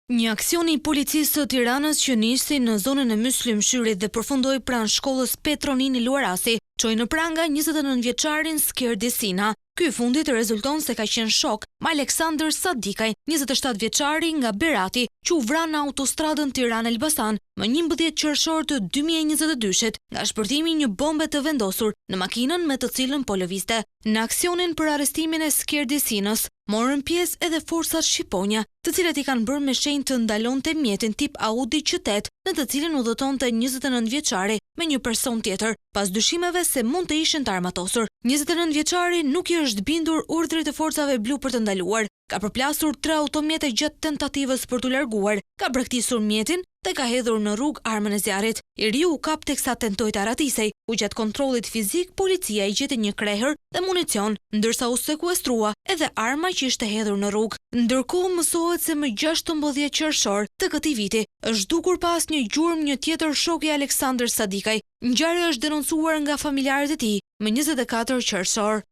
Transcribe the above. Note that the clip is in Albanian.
Një aksion i Policisë së Tiranës që nisi në zonën e Myslym Shyrit dhe përfundoi pranë shkollës Petro Nini Luarasi, çoi në pranga 29 vjeçarin Skerdi Sina. Ky i fundit rezulton se ka qenë shok me Aleksandër Sadikaj, 27 vjeçari nga Berati, që u vra në autostradën Tiranë-Elbasan më 11 qershor të 2022-shit nga shpërthimi i një bombe të vendosur në makinën me të cilën po lëvizte. Në aksionin për arrestimin e Skerdi Sinës, morën pjesë edhe forcat Shqiponja, të cilat i kanë bërë me shenjë të ndalonte mjetin tip Audi Q8, në të cilin udhëtonte 29 vjeçari me një person tjetër, pas dyshimeve se mund të ishin të armatosur. 29 vjeçari nuk i është bindur urdhrit të forcave blu për të ndaluar, ka përplasur tre automjete gjatë tentativës për t'u larguar, ka braktisur mjetin dhe ka hedhur në rrugë armën e zjarrit. I riu u kap teksa tentoi të arratisej, ku gjatë kontrollit fizik policia i gjeti një krehër dhe municion, ndërsa u sekuestrua edhe arma që ishte hedhur në rrugë. Ndërkohë mësohet se më 16 qershor të këtij viti është zhdukur pa asnjë gjurmë një tjetër shok i Aleksandër Sadikaj. Ngjarja është denoncuar nga familjarët e tij më 24 qershor.